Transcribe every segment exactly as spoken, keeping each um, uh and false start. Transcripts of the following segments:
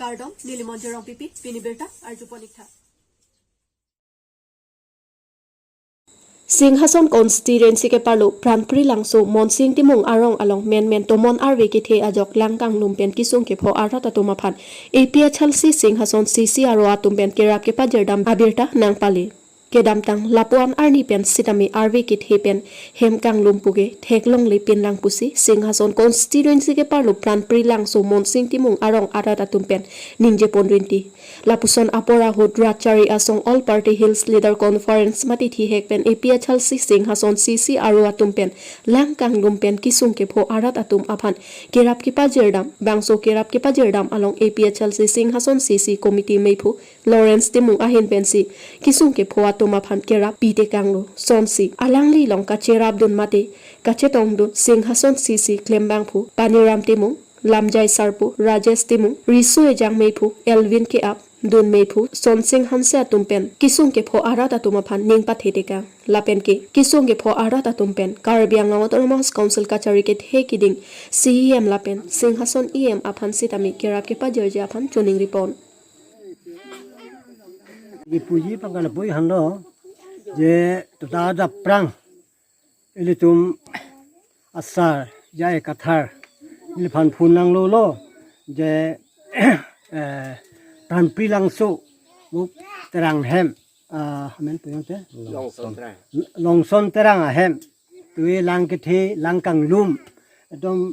Kardom, neli Monjir Rongpipi, pini birta arjupon ik tha. Singhason constituency keparlo Pranpri Langso Monsing Timung arong along menmen tomon arve kethe ajok lang kanglum pen kisung kepho arat atum aphan A P H L C Singhason C C aro atum pen kerap kepajirdam abirta nangpale. Kedamtang lapuan arni pen sitame arve kethe pen hem kanglum puke theklongle pinlang pusi Singhason constituency keparlo Pranpri Langso Monsing Timung arong arat atum pen ningje pon rinti. Lapuson apor ahut rat chari asong All Party Hills Leader Conference mati thihek pen A P H L C Singhason C C aro atum pen lang kanglum pen kisung kepho arat atum aphan kerap kepajirdam, bangso kerap kepajirdam along A P H L C Singhason C C committee meiphu Lawrence Timung ahin pensi kisung kepho atum aphan kerap pitekanglo. Sonsi alangli along kacherapdun mate kachetongdun Singhason C C klembangphu Paniram Timung, Lamjai Sarpo, Rajesh Timung, Riso Ejang meiphu, Elvin Keap, dun meiphu Sonsing Hanse atum pen kisung kepho arat atum aphan ning pathetekang. Lapen ke kisung kepho arat atum pen Karbi Anglong Autonomous Council kachari kethe kiding C E M lapen Singhason E M aphan sitame kerap kepajirji aphan choningripon. Kipuji pangkana pui hando je tuta ada prang ilitum asar jai kathar iliphan phun nanglolo je eh, Pranpri Langso bu Terang hem, ah, amen pu yang te? Longson Terang. Longson Terang ahem. Tui lang kethe, lang kanglum. Ekdom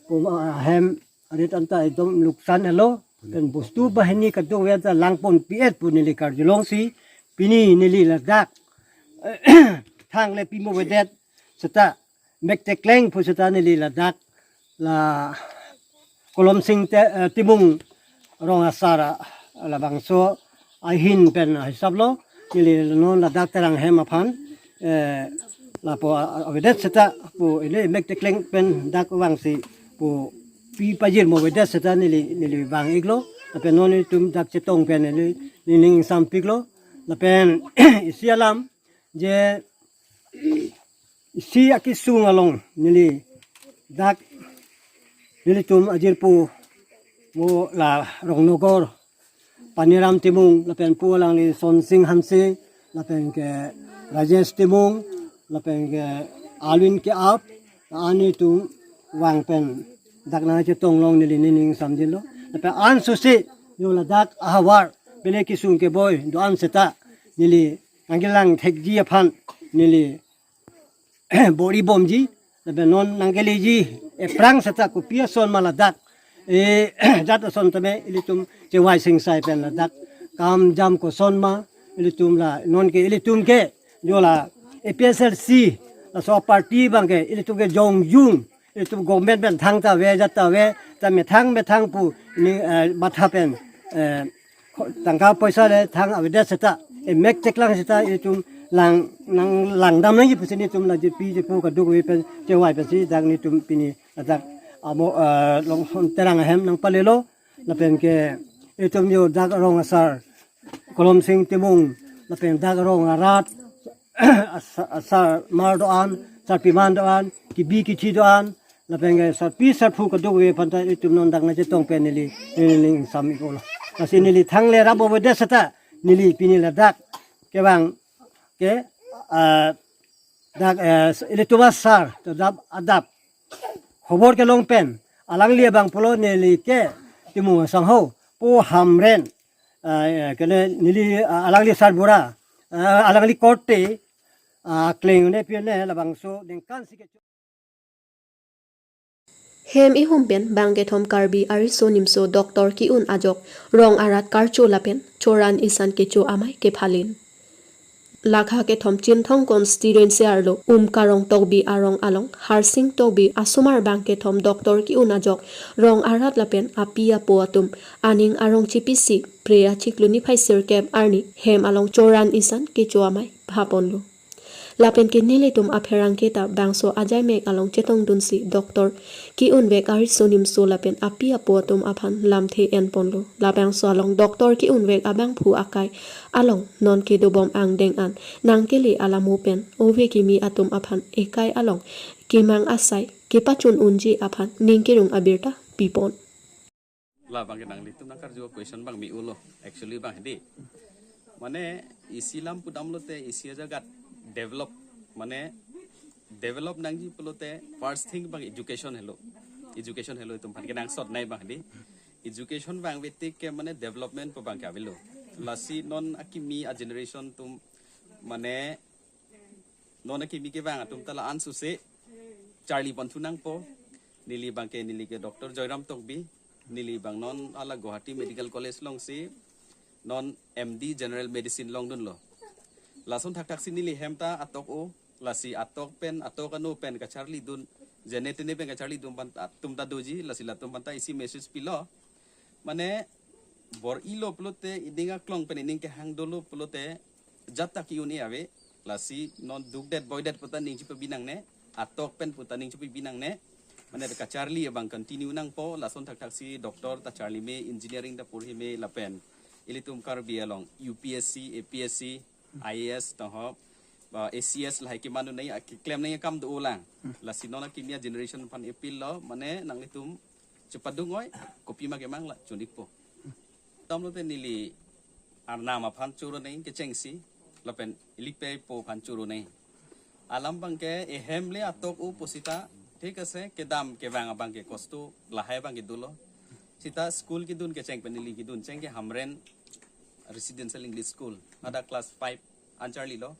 pum ahem arit anta ekdom luksan elo. Pen bostu bahini kadokave ta lang ponpi-et pu neli karjulongsi. Pini neli ladak thangle pimo avedet seta mek tekleng pu seta neli ladak la Kolomsing te, eh, Timung rong asar, ah, labangso ahin pen hisaplo neli non ladak Terang hem aphan, eh, lapu, ah, avedet seta pu ili mek tekleng pen dak vangsi pu pi pajirmo avedet seta neli, neli vang iklo. Lapen non itum dak chetong pen neli ning sampiklo. Lapen isi alam je isi akisung along neli dak nelitum ajirpo mo la Rongnogor Paniram Timung lapen pu alangli Sonsing Hanse lapen ke Rajesh Timung lapen ke Alvin Keap ani tum vang pen dak nangchetong along neli ning samjinlo. Lapen ansusi yo ladak ahavar pele kisung keboi do-an seta neli nangkelang thekji aphan neli bor-i bomji, lapen non nangkeleji, ephrang seta kopi ason ma ladak, eh, jat ason tame ilitum chevai singsai pen ladak kam jam koson ma ilitum la, non ke ilitum ke jo la A P H L C laso party abang ke ilitum ke jongjung, ilitum government pen thang ta ave, jat ta ave, ta methang methang pu ni, eh, matha pen, eh, tangka poisa le thang avedet seta, eh, mek cheklang seta itum lang, nang langdam nangji pusi nelitum la jepi jepo kadokave pen chevai pensi dak nelitum pini ladak amo, eh, Longson Terang ahem nangpalelo. Lapen ke itum yo dak rong asar Kolomsing Timung lapen dak rong arat asa-, asarmar do-an, sarpiman do-an, kibi kithi do-an, lapen ke sarpi sarpo kadokave aphan ta itum non dak nangchetong pen neli, neli ning sam iklo. Lasi neli thangle rap avedet seta neli pini ladak kevang ke, ah, dak, eh, ilitum asar, adap, adap khobor kelong pen alangli abang pulo neli ke Timung asangho pu Hamren, ah, eh, kene neli, ah, alangli sarbura, ah, alangli korte, ah, kleng ne pi ne labangso ningkan si ke Hem ihum pen bang kethom Karbi ariso nimso doctor ki-un ajok rong arat karcho lapen choran isan kecho amei kephalin. Lakha kethom Chinthong constituency arlo Umkarong Tokbi arong along Harsing Tokbi asomar bang kethom doctor ki-un ajok rong arat lapen api apo atum aning arong chipisi Phre achiklo niphai sirkep arni hem along choran isan kecho amei phaponlo. Lapen ke nelitum apherangke ta bangso ajaimek along chetongdunsi doctor ki-unvek ariso nimso lapen api apo atum aphan lamthe enponlo. Labangso along doctor ki-unvek abangphu akai along non kedobom angdeng an nangkele alamo pen ove kimi atum aphan ekai along kemang asai kepachun unji aphan ning kerung abirta pipon. Labang ke nanglitum nangkarju question abang me-olo. Actually abang hedi. Mane isi alam pudamlote isi ajagat develop, mane develop nangji pulote first thing abang education helo. Education helo, itum aphan kenangsot nai abang hedi. Education abang avetik ke mane development pu abang ke avelo. Lasi non akimi a-generation atum, mane non akimi kevang atum ta la-an suse charli ponthu nangpo. Neli abang ke, neli ke Doctor Joyram Tokbi. Neli abang non hala Guwahati Medical College alongsi non M D General Medicine longdunlo. Lason thakthak si neli hem ta atok-o, lasi atok pen, atok ano pen kacharlidun, jene tene pen kacharlidun aphan atum ta doji, lasi latum aphan ta isi message pilo. Mane bor-ilo pulote, ining aklong pen ining kehang dolo pulote, jat ta ki-un-e ave. Lasi non dukdet boidet puta ning chipabi nangne, atok pen puta ning chipabi nangne. Mane kacharli abang continue nangpo, lason thakthak si doctor ta charli me, engineering ta porhi me lapen ilitum Karbi along U P S C, A P S C, I A S tohok, ba A C S lahai keman nai, a keklem nai akam do-olang. Lasi non akimi a-generation aphan appeal lo, mane nanglitum chepadung oi, kopima kemang la chun-ikpo. Damlote neli arnam aphan choro nai kechengsi, lapen ili pei po aphan choro nai. Alam abang ke ehem le atok-o pusita, thik ase, kedam kevang abang ke kosto lahai abang ke dolo. Sita school kedun kecheng pen neli kedun cheng ke Hamren Residential English School, hadak class five an charlilo.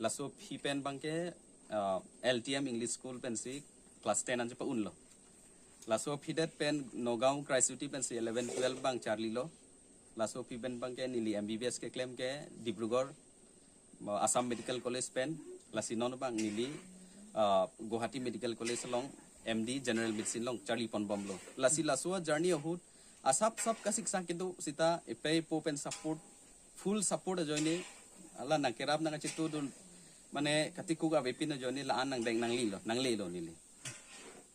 Laso aphi pen abang ke, ah, L T M English School pensi class ten an chepa-unlo. Laso aphi det pen Nagaon Christ City pensi eleven twelve abang charlilo. Laso aphi pen abang ke neli M B B S keklem ke Dibrugarh, ah, Assam Medical College pen, lasi non abang neli, ah, Guwahati Medical College along M D General Medicine along charli ponbomlo. Lasi laso a-journey ahut asap sap kasiksang kedo sita epei po pen support, full support ajoine, hala nangkerap nangkachetudun, mane katikuk avepin ajoine la-an nangdeng nanglelo, nanglelo neli.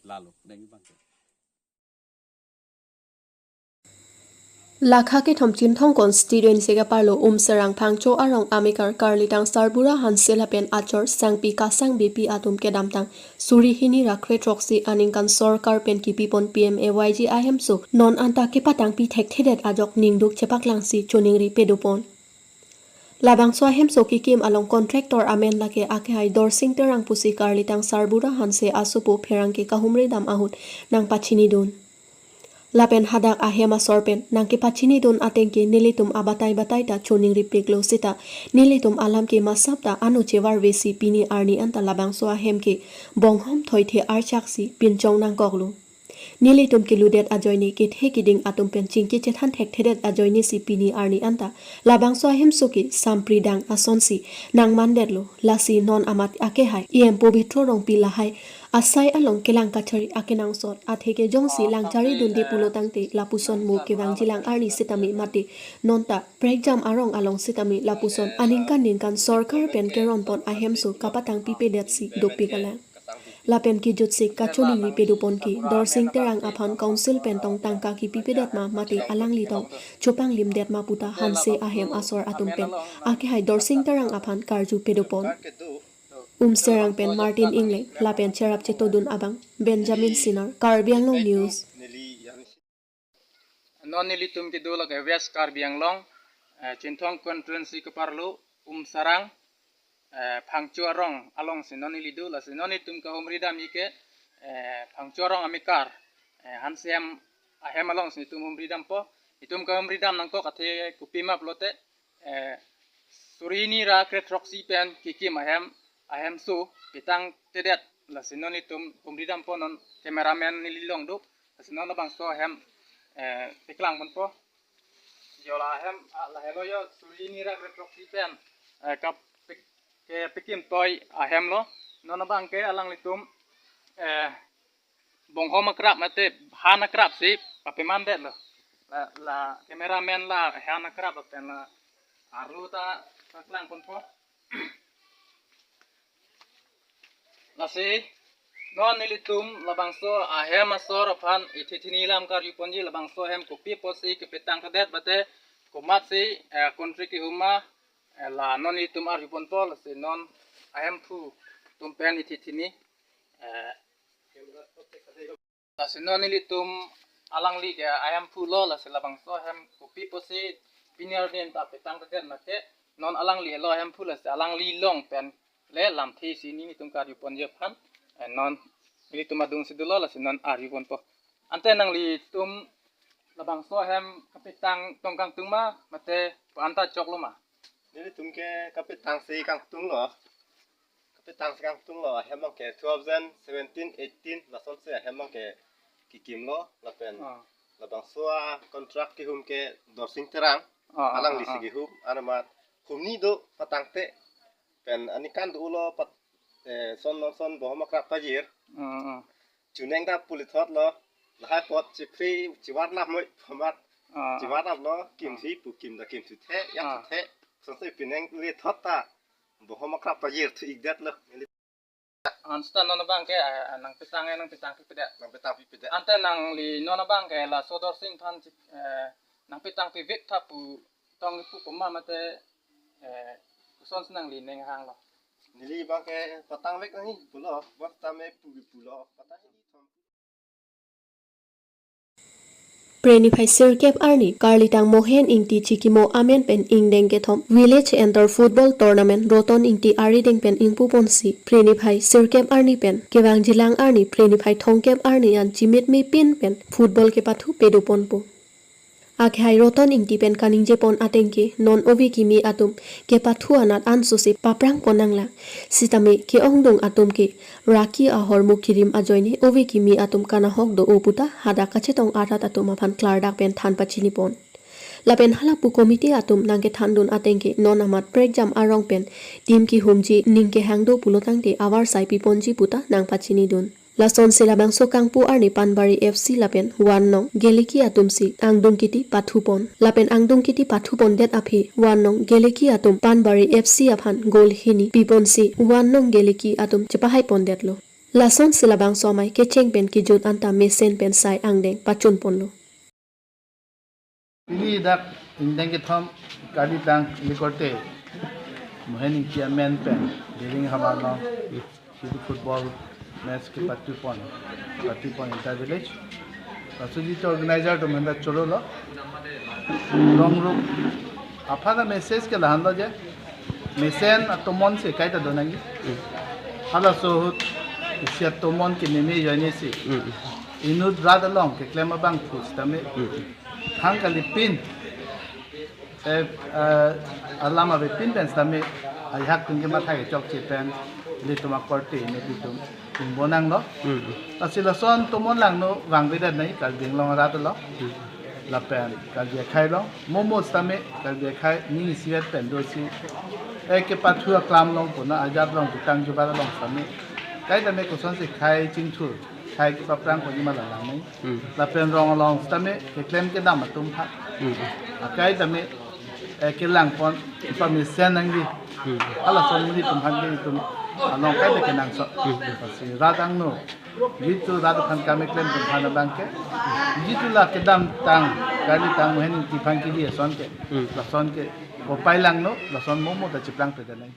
Lalo, deng abang ke. Lakha kethom Chinthong constituency keparlo Umserang Phangcho arong amekar Karlitang Sarbura Hanse lapen achor Sangpi Kasang Beypi atum kedamtang suri hini ra kre throksi aningkan sorkar pen kipipon P M A Y G ahemso non anta kepatangpi thekthedet ajok ningduk chepaklangsi choningri pedopon. Labangso ahemso kekim along contractor amen lake akehai Dorsing Terang pusi Karlitang Sarbura Hanse asopo pherangke kahumri dam ahut nangpachinidun. Lapen hadak ahem asor pen nangkepachinidun ateng ke nelitum abatai batai ta choningripiklo sita nelitum alam ke masap ta ano chevarvesi pini arni anta labangso ahem ke bonghom thoithe archaksi pinchong nangkoklo. Nelitum keludet ajoine kethe keding atum pen chingki chethan thekthedet ajoinesi pini arni anta labangso ahemso ke sampridang asonsi nangmandetlo. Lasi non amat akehai E M Pobitro Rongpi lahai asai along kelang kachari akenangsot atheke jongsi lang charidunde pulo tangte lapuson mo kevangjilang arni sitame mate nonta prekjam arong along sitame lapuson aningkan ningkan sorkar pen keronpon ahemso kapatangpipedetsi dopik alang. Lapen kejutsi kachoningri pedopon ke Dorsing Terang aphan council pen tong tangka kipipedet ma mate alangli tong chopanglimdet ma puta Hanse ahem asor atum pen akehai Dorsing Terang aphan karju pedopon. Umserang pen Martin Engleng lapen cherap chetodun abang Benjamin Sinor, Karbi Anglong News. Non nelitum kedo lake West Karbi Anglong, eh, Chinthong constituency keparlo Umserang, eh, Phangcho arong alongsi non neli do, lasi non nelitum kahumri damji ke, eh, Phangcho arong amekar, eh, Hanse ahem alongsi nelitum humri dampo. Nelitum kahumri dam nangkok athe kopima pulote, eh, suri hini ra kre throksi pen kekim ahem, ahemso petangtedet, lasi non nelitum humri dampo, non cameraman neli longduk, lasi non labangso ahem, eh, peklangponpo. Jo la ahem, ah, lahelo jo suri hini ra kre throksi pen, eh, kap-, pek-, kepekim toi ahemlo. Non abang ke alanglitum, eh, bonghom akrap mate han akrapsi papemandetlo. La, la cameraman la han akrap lapen la arlo ta paklangponpo. Lasi non nelitum labangso ahem asor aphan ithithini lam karjuponji, labangso ahem kopi apotsi kepetangtedet mate komatsi, eh, country kehuma, eh, la non nelitum arjuponpo, lasi non ahemphu atum pen ithithini, eh, lasi non nelitum Alangli ke ahemphu lo, lasi labangso ahem kopi pusi pini arni ta petang tedet mate non alangli lo ahemphu, lasi alangli along pen le lamthe si nelitum ke arju ponji aphan, eh, non nelitum adung si dolo, lasi non arju ponpo. Ante nanglitum labangso ahem kapetang tong kangtung ma mate pu-an ta choklo ma? Nelitum ke kapetang si kangtung lo. Kapetang si kangtung lo, ahem abang ke two thousand seventeen eighteen lasonsi ahem abang ke kikim lo, lapen Ah. labangso a-contract kehum ke Dorsing Terang, Ah, ah, alangli ah, si ah. kehum, anamat humni do patangte, pen aningkan do-o lo pat, eh, son non son bohom akrap pajir. Ah, ah. Chuneng ta pulithot lo, lahai apot chipri chivar lam moi phamat Ah, ah. chivar lam lo, kim Ah. si pu kim ta kim thu the, ya thu Ah. the, sonsi pining lithot ta bohom akrap pajir thu ikdet lo. Ansta non abang ke, ah, nangpetang, eh, nangpetang pipedet. Nangpetang pipedet. Ante nangli non abang ke laso Dorsing aphan chi-, eh, nangpetang pivek tha pu tong pu puma mate, eh, kosonsi nangli ning hanglo? Neli abang ke patangvek nangji pulo, bos tame pu pulo, patang hini thom. Phre niphai sirkep arni karlitang Mohen Ingti chikimo amen pen ingdeng kethom Village Inter Football Tournament Roton Ingti arideng pen ingpu ponsi phre niphai sirkep arni pen kevangjilang arni phre niphai thomkep arni an chimitme pin pen football kepathu pedo ponpo. Akhai Roton Ingti pen kaningje pon ateng ke non ove kimi atum kepathu anat ansose paprang pon nanglang. Sitame ke-ongdung atum ke raki ahormu kirim ajoine ove kimi atum kanahok do-o puta hadak kachetong arat atum aphan klardak pen than pachini pon. Lapen halapu committee atum nangkethandun ateng ke non amat prekjam arong pen team kehumji ning kehang do pulo tangte avarsai piponji puta nangpachinidun. Lasonsi labangso kangpu arni Panbari F C lapen Warnong Geleki atumsi angdung kiti pathu pon. Lapen angdung kiti pathu pondet aphi Warnong Geleki atum Panbari F C aphan goal hini piponsi Warnong Geleki atum chepahai pondetlo. Lasonsi labangso amei kecheng pen kejut anta mesen pen sai angdeng pachun ponlo. Pini dak ingdeng kethom karlitang ili korte Mohen Ingti amen pen Dering Havar along itum football match kepathu pon, pathu pon inter village. Laso jitu organizer atum handa cholo lo. Rong rup aphan a-message ke lahan lo je, mesen atomon si kaita do nangji. Halaso ahut isi atomon ke meme ajoine si inut rat along keklem abangphu sitame thang kalipin, eh, eh, alam avepin pen sitame ajahak atum ke matha kechokche pen ilitum akorte ne ilitum ingbonanglo. Lasi lason atomon langno vangvedet nai Karbi Anglong arat along. Lapen Karbi akhei along momo sitame Karbi akhei ning isivet pen dosi, eh, kepathu aklam along puna ajat along ketang jubat along sitame kaita me kosonsi khei chingthur, khei kepaprang ponji ma la lang nai. Lapen rong along sitame keklem kedam atum aphan akai tame, eh, kelang pon pamesen nangji. Halason monit atum aphan ke itum along kaita kenangsot. Lasi rat angno jitu rat aphan kam keklem atum aphan abang ke, jitu la kedamtang karlitang Mohen Ingti aphan keji ason ke, lason ke kopai langno, lason momo ta cheplang pe nai.